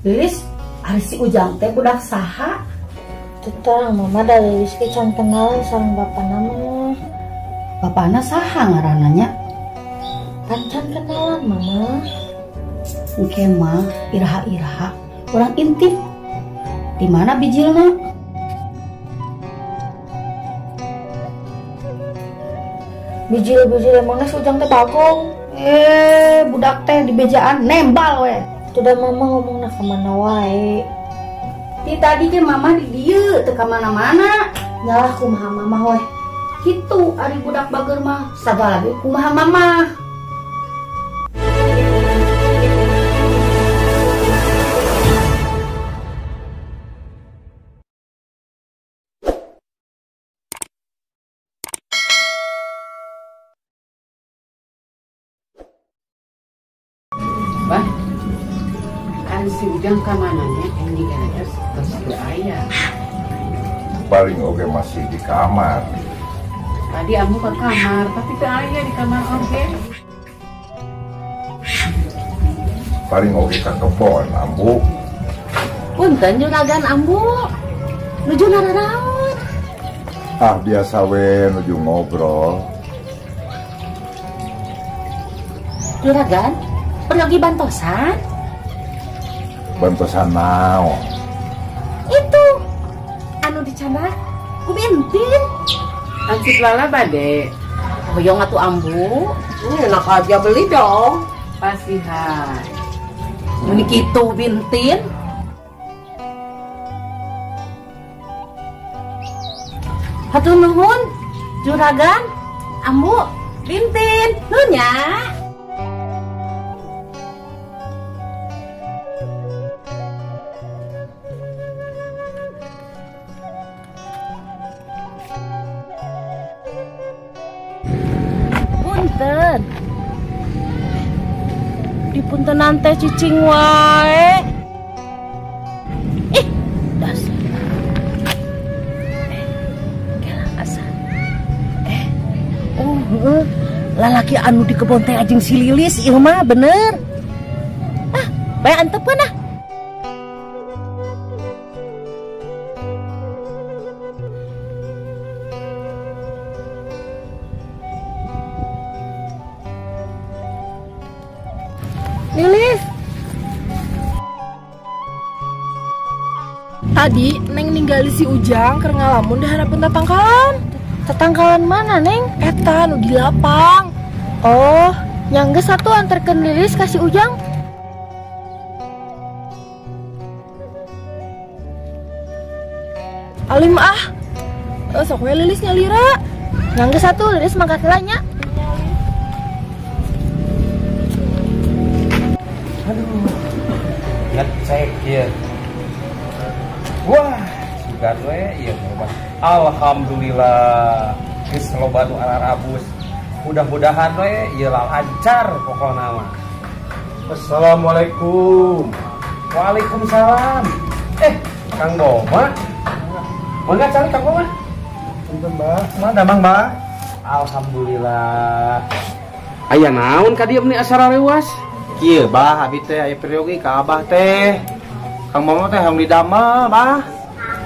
Lilis, ari si Ujang teh budak saha? Terang mama da Lilis ge can kenalan sareng bapana mah. Bapana saha ngaranna nya? Pan can kenalan mama. Engke mah iraha-iraha urang intip. Di mana bijilna? Bijil-bijil emangnya si Ujang teh bagong. Budak teh di bejaan nembal we. Tuh da mama ngomongna ka mana wae. Ti tadi ge mama di dieu teu ka mana-mana. Nyalah kumaha mama we. Kitu ari budak bager mah sagala ge kumaha mama. Bah, kan si Ujang ka mananya yang digagas terus ke ayah. Paling oge masih di kamar. Tadi ambu ke kamar, tapi ke ayah di kamar oge. Paling oge ke kebon ambu. Punten juragan ambu, nuju nararaon. Ah biasa we nuju ngobrol. Juragan, pergi bantosan? Bantosan naon? Itu anu dicanak ku Bintin. Hansip lala bade. Hoyong atuh ambu. Enak aja beli dong. Pasihan. Meni kitu Bintin. Hatur nuhun juragan, ambu, Bintin. Nuhun nya. Punten. Dipuntenan teh cicing wae. Ih, dasar. Kela asa. Oh, heeh. Lalaki anu di kebon teh ajeng si Lilis ieu mah bener. Ah, bae antepeun ah. Lilis. Tadi Neng ninggali si Ujang keur ngalamun di harapan tatangkalan. Tatangkalan mana, Neng? Eta nu di lapang. Oh, yang geus satu anterkeun Lilis ka si Ujang. Alim ah. Sok we Lilis nyalira. Yang geus satu Lilis mangkat heula nya. Aduh, ngecek ya. Wah, sugan we ieu mah. Alhamdulillah, geus loba nu ararabus. Mudah-mudahan we ieu lancar pokona mah. Assalamualaikum. Waalaikumsalam. Kang Doma. Mangga cari Kang Doma. Punten, Mbah. Kumaha damang, Mbah? Alhamdulillah. Aya naon ka dieu meni asa rareuwas? Kieu bah abi teh aya peryogi ka abah teh. Kang Mama teh hayang didamel, bah.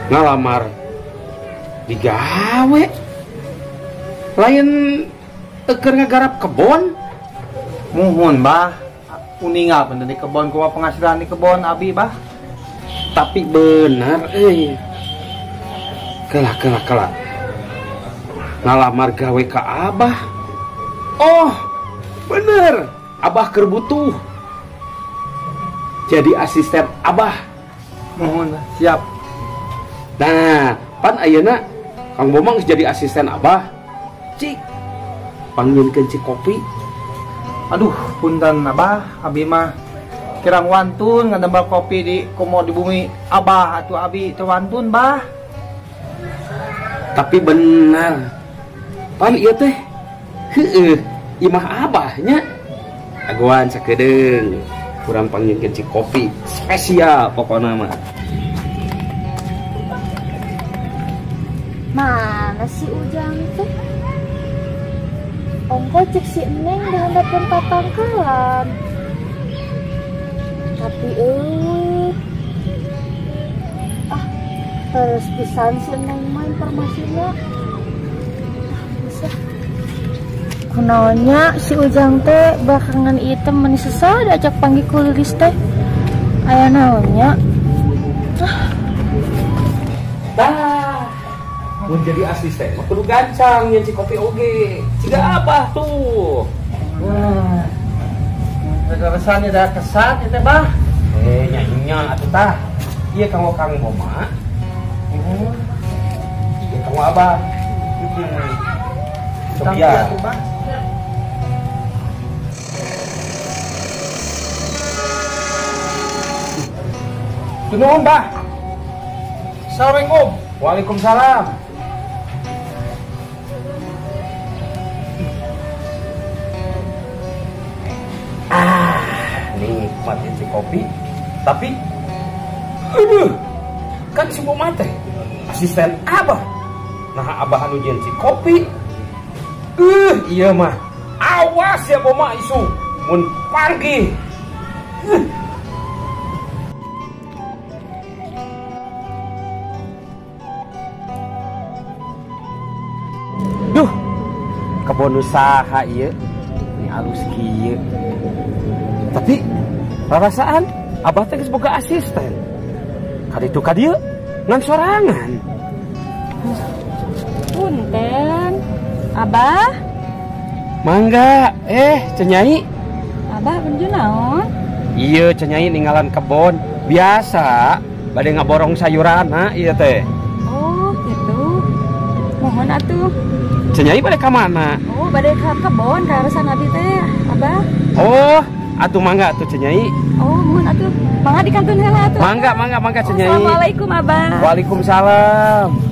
Ngalamar digawe. Lain keur ngagarap kebon. Muhun, bah. Uningal bener di kebon kumaha penghasilan di kebon abi, bah. Tapi bener euy. Kela kela kela. Ngalamar gawe ka abah. Oh, bener. Abah keur butuh jadi asisten abah. Mohon siap. Nah, pan ayeuna Kang Bomang geus jadi asisten abah. Cik, panggilkeun cik kopi. Aduh, punten abah, abi mah kirang wantun ngadamel kopi di komo di bumi abah atuh abi teu wantun, bah. Tapi benar. Pan ieu teh heueuh imah abahnya. Aguan sakedeung kurang panggilkeun cik kopi spesial pokona mah. Mana si Ujang teh? Ongko cek si Neng di handapeun tatangkalan. Tapi Terus pisan si Neng mah informasinya. Bisa. Kunaonnya si Ujang teh belakangan ieu teh meni susah diajak panggil ku Lilis teh. Aya naonnya? Bah. Mun jadi asisten mah kudu gancang nyen si kopi oge. Siga abah tuh. Wah. Keresan ya kesan ieu teh bah. Nya nya atuh tah. Ieu kanggo Kang Boma. Ieu kanggo abah. Cobian. Nuhun, Bah. Assalamualaikum. Waalaikumsalam. Ah, nikmatin si kopi, tapi aduh, kan si Boma teh asisten abah. Nah, abah anu jeung si kopi. Iya mah. Awas ya Boma isu mun panggih. Duh, kebon usaha ieu. Ini alus kieu. Tapi rarasaan abah teh geus boga asisten. Kaditu ka dieu ngan sorangan. Punten. Abah? Mangga, Cenyai. Abah benju naon? Iya, Cenyai ninggalan kebon. Biasa, bade ngaborong sayuran ieu teh. Oh, gitu. Mohon atuh. Cenyai bade ka mana? Oh, bade ka kebon ka abi teh, Abah. Oh, atuh mangga atuh Cenyai. Oh, mohon atuh. Mangga di kantun heula atuh. Mangga, mangga, mangga Cenyai. Assalamualaikum, Abah. Waalaikumsalam.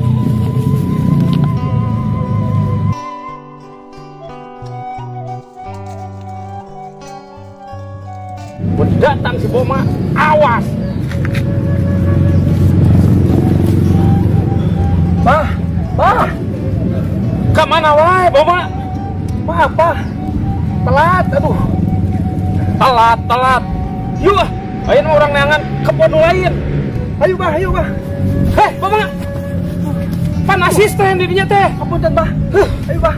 Datang si Boma, awas. Bah, bah. Kemana wae, Boma? Bah, bah. Telat, aduh. Telat, telat. Yuk, ayo orang neangan kebon lain. Ayo, bah, ayo, bah. Heh, Boma. Pan asisten dirinya teh. Apunten, bah. Ayo, bah.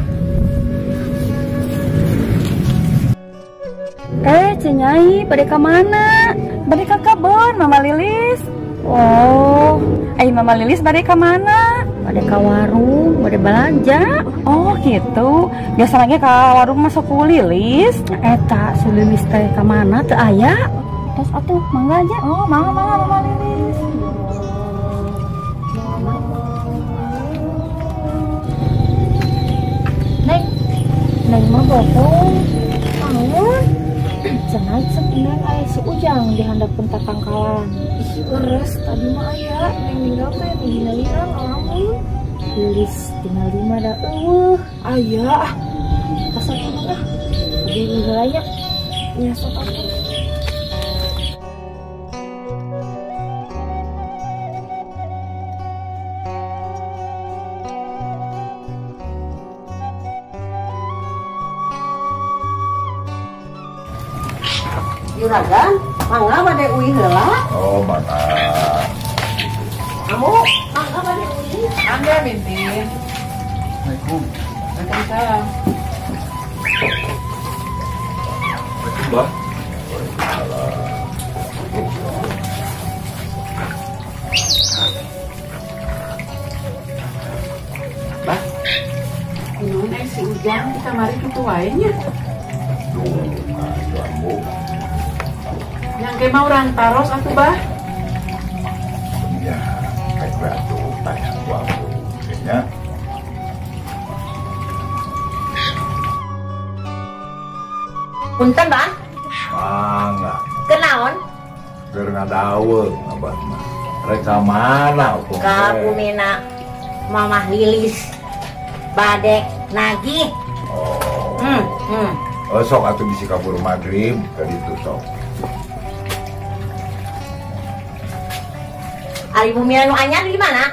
Cenyai, bade ka mana? Bade ka kebon, Mama Lilis. Oh, Mama Lilis bade ka mana? Bade ka warung, bade belanja. Oh, gitu. Biasa lagi ka warung masuk ku Lilis. Eta si Lilis teh ka mana teu aya? Tos atuh, mangga aja. Oh, mangga mangga Mama Lilis. Neng, Neng mah bohong. Naon? Cenah cenah aya si Ujang di handapeun tatangkalan. Ih, leres tadi mah aya neng ninggal teh dina ngalamun. Lilis tinggal lima da eueuh. Aya ah. Tas atuh ah. Di heula nya. Nya sok atuh. Juragan, mangga bade uih heula. Oh, mangga. Kamu, mangga bade uih. Mangga binti. Assalamualaikum. Waalaikumsalam. Bah. Bah. Kunaon si Ujang di kamari kitu wae nya. Duh, ambu. Yang ke mau orang taros atuh, Bah? Ya, kayak batu tanya ku aku. Kayaknya. Punten, Bah? Mangga. Kenaon? Keur ngadaweung abah mah. Rek ka mana hukum? Ka bumina Mamah Lilis. Bade nagih. Oh. Oh, sok atuh bisi kabur maghrib ka ditu sok. Ari bumi anu anyar di mana?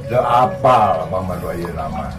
Teu apal mama nu ayeuna mah.